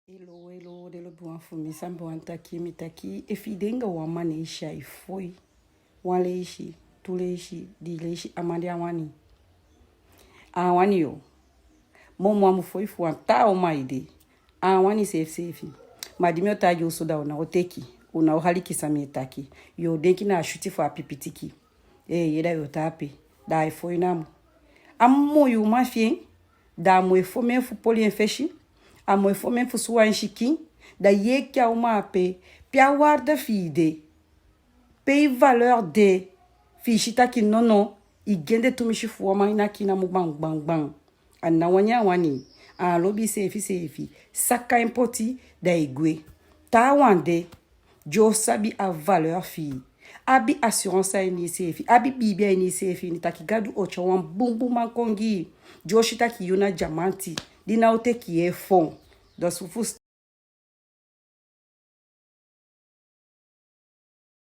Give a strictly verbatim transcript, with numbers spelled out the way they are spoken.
Hello, hello, den lobiwan fu mi, san mi be wani taki, mi taki, efi i de anga wan man, ne i si ai fon i wan leisi, tu leisi, dii leisi, a man de á wani. Á wani yu. Moo moo a mu fon i fu wan taa uman ede. Á wani seefi seefi. Ma di mi o taigi u so, da u ná o teke. U ná o aliki san mi e taki. Yu o denki na a switi fu a pipitiki. Ee, ye, da yu o tan ape. Da ai fon i namo. A mu moi uman fi en. Da a mu e fon en fu poli en fesi. A mu e fon en fu suwa en sikin. Da ye, enke a uman ape, pe a waarde fi i de? Pe i valeur de? Fi i si taki nono, i gende tumisi fu wan man ini a kiin namo, gban gban gban. A ná wani a wani. Á lobi iseefi seefi. Saka en poti, da i gwe. Taawan de, di o sabi a valeur fi i. Abi assurance a ini iseefi. Abi biibi a ini iseefi, ini taki Gadu o tyai wan bunbun man kon gi i. Di o si taki yu na dyamanti, di ná o teke yu e fon. Da so fu